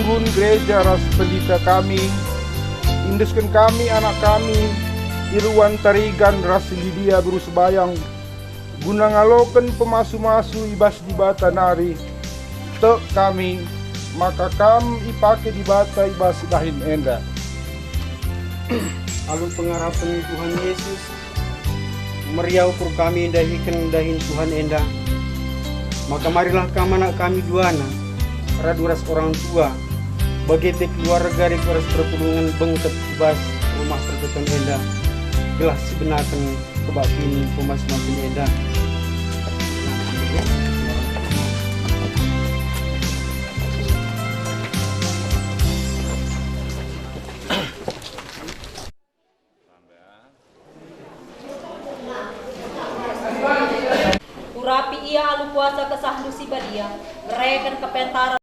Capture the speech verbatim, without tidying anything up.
Pun gereja ras pendita kami, iendesken kami anak kami, Irwan Tarigan ras Lidia beru Sebayang, guna ngaloken pemasu-masu i bas Dibata nari. Tek kami maka kam ipake Dibata i bas dahin enda. Alu pengarapen Tuhan Yesus, meriah ukur kami ndahiken dahin Tuhan enda. Maka marilah kam anak kami duana, radu ras orang tua, bage pe keluarga ras perpulungen bengket i bas rumah pertoton enda, gelah sibenaken kebaktin pemasu-masu enda. Urapi ia alu kuasa Kesahndu si Badia, mereken kepentaren.